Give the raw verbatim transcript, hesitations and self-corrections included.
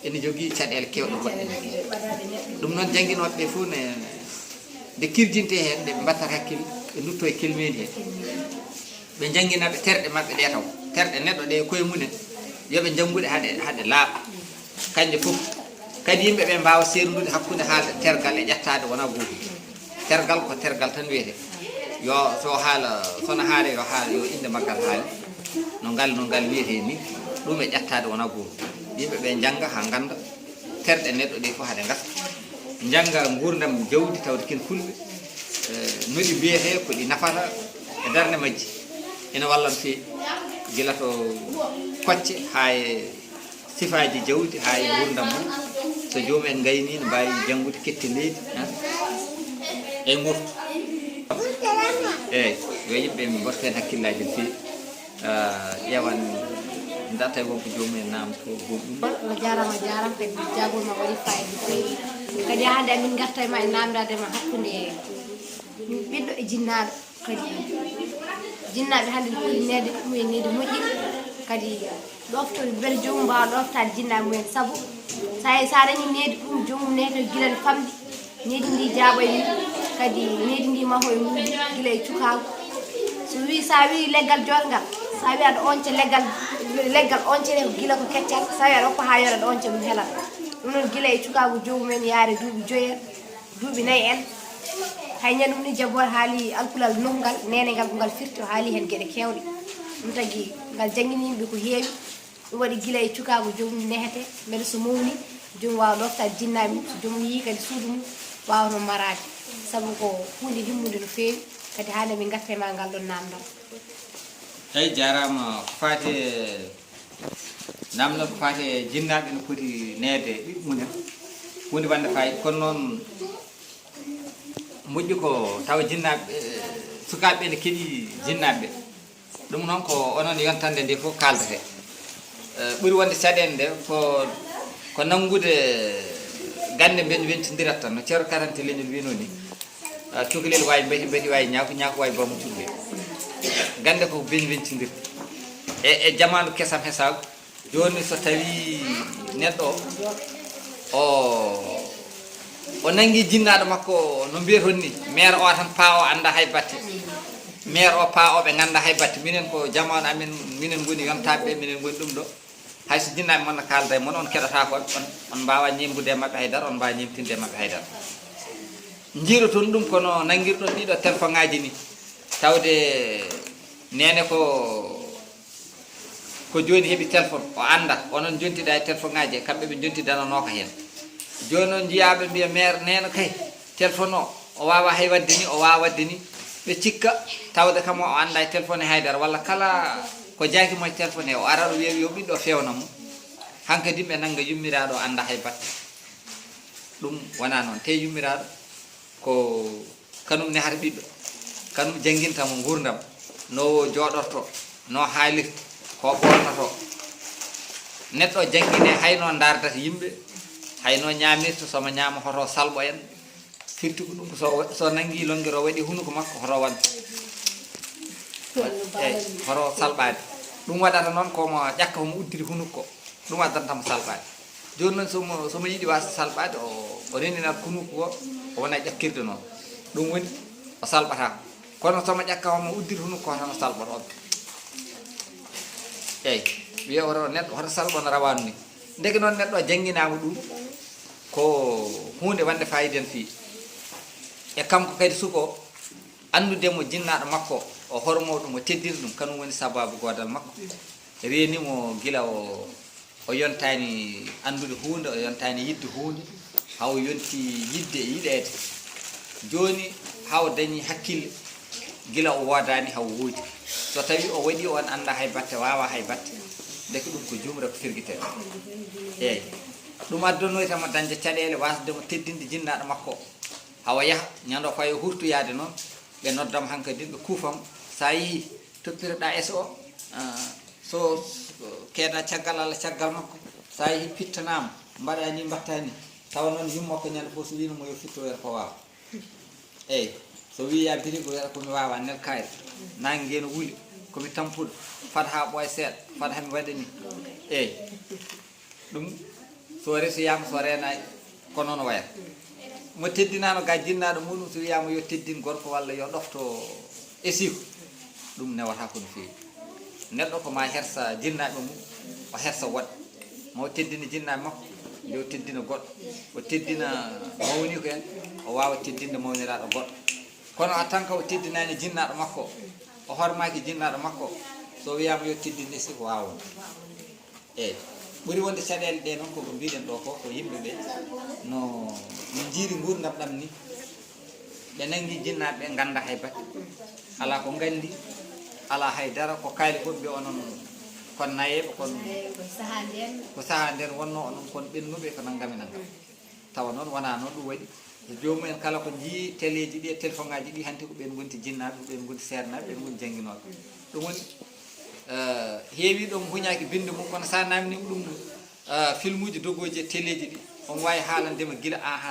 Ene jogii caɗeele keewɗe goɗɗe. Ɗum noon, jannginooɓe ɓe fof ne, nde kirjintee heen, nde ɓe mbattata hakkille, ɓe ndutto e kelmeendi heen. Ɓe njanngina ɓe terɗe maɓɓe ɗe taw. Terɗe neɗɗo ɗe koye mumen, yo ɓe njanngu ɗe haa ɗe, haa ɗe laaɓa. Kañƴe fof. Kadi yimɓe ɓe mbaawa seerndude hakkunde haalde tergal e ƴettaade wonaa gootum. Tergal ko tergal tan wiyetee. Yo, so haala, so no haale, yo haala, yo innde maggal haale. No ngal, no ngal wiyetee ni, ɗum e ƴettaade wonaa gootum. Yimɓe ɓe njannga haa ngannda terɗe neɗɗo ɗe fof haa ɗe ngasa. Njannga nguurndam jawdi tawde ken fulɓe, eh, no ɗi mbiyetee, ko ɗi nafata e darnde majji. Ene walla no feewi, gila to kocce haa e sifaaji jawdi haa e nguurndam mum. So joomum en ngayni, ne mbaawi janngude kette leydi, han, e ngurtu. Eeyi, yo yimɓe mboɗ heen hakkillaaji no feewi. Ah, ƴeewan, darta e wonko joomum en naamto, goomu ɗum. On jaaraama, jaaraama, kadi jaagol ma waɗi faayiida no feewi. Kadi hannde amin ngarta e ma e naamndaade ma hakkunde ɓiɗɗo e jinnaaɗo. Kadi jinnaaɓe hannde no poti neede ɗum e needi moƴƴi. Kadi ɗooftoɗo mbele joomum mbaawa ɗooftaade jinnaaɓe mumen. Sabu so a, so a dañii needi ɗum, joomum neeto gila no famɗi. Needi ndi jaaɓa e mum. Kadi needi ndi maho e mum gila e cukaagu. So wii, so a wii leggal jooɗngal, so a wii aɗa onca leggal, leggal once ɗe ko gila ko keccal. So a wii aɗa woppa haa yooɗa, aɗa onca ɗum helat. Ɗum noon gila e cukaagu joomum en yaade duuɓi joyi en. Duuɓi nayi en, hay ñande mum ni Jabboore haali alkulal nokku ngal, neene ngal ko ngal firti, o haali heen geɗe keewɗe. Ɗum tagi ngal janngini yimɓe ko heewi. Ɗum waɗi gila e cukaagu joomum nehete, mbele so mawni, joomum waawa ɗooftaade jinnaaɓe mum, so joomum yii kadi suudu mum waawa toon maraade. Sabu ko huunde himmunde no feewi, kadi haande min ngarta e ma ngal ɗoon naamndal. Eeyi, jaaraama. Ko faati e naamndal ko faati e jinnaaɓe no poti neede ɓiɓɓe mumen, huunde wonde faayiida. Kono noon, moƴƴi ko tawa jinnaaɓe, sukaaɓe ɓe ne keɗii jinnaaɓe ɓe. Ɗum noon ko onon yontande nde fof kaaldete. Eh, ɓuri wonde caɗeele nde ko, ko nanngude gannde mbeñe weñcondirat tan, no Ceerno Karante Leñol wiynoo ni. Ah, cukalel waawi mbeti, mbeti waawi ñaako, ñaako waawi bammo cukalel. Gannde ko beñe weñcondirɗe. E, e jamaanu kesam hesaagu, jooni so tawii neɗɗo o, o, o nanngi jinnaaɗo makko, no mbiyaton ni, meer o tan paa o annda hay batte. Meer o paa o ɓe ngannda hay batte. Minen ko jamaanu amen, minen ngoni yontaaɓe ɓe, minen ngoni ɗum ɗo. Hay so jinnaaɓe mon no kaalda e mon, on keɗotaako ɓe, on, on mbaawaa ñeembude e maɓɓe hay dara, on mbaawaa ñeemtinde e maɓɓe hay dara. Njiiroton ɗum ko no nanngirɗon ɗiɗo telefoŋaaji ni. Tawde neene ko, ko jooni heɓi téléphone, o annda, onon njontiɗaa e telefoŋaaji, e kamɓe ɓe njontidananooka heen. Jooni noon njiyaa ɓe mbiya meer neene kay, téléphone o, o waawaa hay waɗde ni, o waawaa waɗde ni. Ɓe cikka tawde kam o, o anndaa e téléphone e haydara, walla kala ko jaaki mo e téléphone he, o ara ɗo wiya yo ɓiɗɗo feewna mo. Hankadi ɓe nannga yummiraaɗo o anndaa hay batte. Ɗum wonaa noon. Te yummiraaɗo ko kanum nehata ɓiɗɗo, kanum jannginta mo nguurndam, no o jooɗorto, no haalirta, ko o ɓoornoto. Neɗɗo o janngine hay no ndaardata yimɓe, hay no ñaamirta, so mo ñaama hoto salɓo en. Firti ko ɗum ko so, so nanngi longere o waɗi hunuko makko hoto waɗ. Eeyi, hoto salɓaade. Ɗum waɗata noon ko mo ƴakka homo uddiri hunuko ko. Ɗum addanta mo salɓaade. Jooni noon so mo, so mo yiɗi waasde salɓaade, o, o renndinat hunuko ko, o wona ƴakkirde noon. Ɗum woni o salɓataako. Kono so mo ƴakka homo uddiri hunuko ko tan o salɓoto. Eeyi, wiya hoto neɗɗo, hoto salɓo no rawaandu ni. Ndeke noon neɗɗo o jannginaama ɗum, ko huunde wonde faayiida no feewi. E kanko kadi suka o, anndude mo jinnaaɗo makko, o hormoo ɗum, o teddina ɗum, kanum woni sabaabu goodal makko. Reeni mo gila o, o yontaani anndude huunde, o yontaani yiɗde huunde, haa o yonti yiɗde e yiɗeede. Jooni haa o dañi hakkille, gila o woodaani haa o woodi. So tawii o waɗii, on anndaa hay batte, waawaa hay batte. Ndeke ɗum ko juumre, ko firgitee. Eeyi. Ɗum addonoyta mo dañde caɗeele, waasde mo teddinde jinnaaɗo makko o. Hawa yaha, ñande o fayi o hurtoyaade noon, ɓe nodda mo hankadi, ɓe kuufa mo. So a yehii, toppitoɗaa S O, ah, so, so keeda caggal Allah, caggal makko. So a yehii, pittanaama, mbaɗaa ni, mbaɗtaa ni. Tawa noon yumma ko ñande fof so wiino mo yo fitto, wiyata ko waawa. Eeyi, so wii yaa birigo, wiyata ko mi waawaa, nel kaayri. Naange ngee no wuli, ko mi tampuɗo, fad haa ɓooya seeɗa, fad haa mi waɗa ni. Eeyi, ɗum So resoyaama, so reenaay, ko noon wayata. Mo teddinaano ga jinnaaɗo muɗum, so wiyaama yo teddin gorko walla yo ɗofto esiiko, ɗum newata ko no feewi. Neɗɗo ko ma hersa jinnaaɓe mum, o hersa woɗɓe. Ma o teddina jinnaaɓe makko, nde o teddina goɗɗo, o teddina mawniiko en, o waawa teddinde mawniraaɗo goɗɗo. Kono a tan ka o teddinaani jinnaaɗo makko, o hormaaki jinnaaɗo makko, so wiyaama yo teddin esiiko, waawaa. Eeyi, ɓuri wonde caɗeele ɗe noon, ko ko mbiɗen ɗo ko, ko yimɓe ɓe no, no njiiri nguurndam ɗam ni. Ɓe nanngi jinnaaɓe ɓe ngannda hay batte. Alaa ko nganndi, alaa hay dara, ko kaali fof mbiya onon kon nayeeɓe, kon ko sahaa nden wonnoo onon kon ɓennuɓe, ko nanngam e nanngam. Tawa noon wonaa noon ɗum waɗi. E joomum en kala ko njii teleeji ɗi e telefoŋaaji ɗi, hanti ko ɓeen ngonti jinnaaɓe, ko ɓeen ngonti seernaaɓe, ɓeen ngonti jannginooɓe. Ɗum woni, eh, heewi ɗoon huñaaki binnde mum, kono so a naamnii ɗum, eh, filmuuji dogooji e teleeji ɗi, omo waawi haalande ma gila aan haa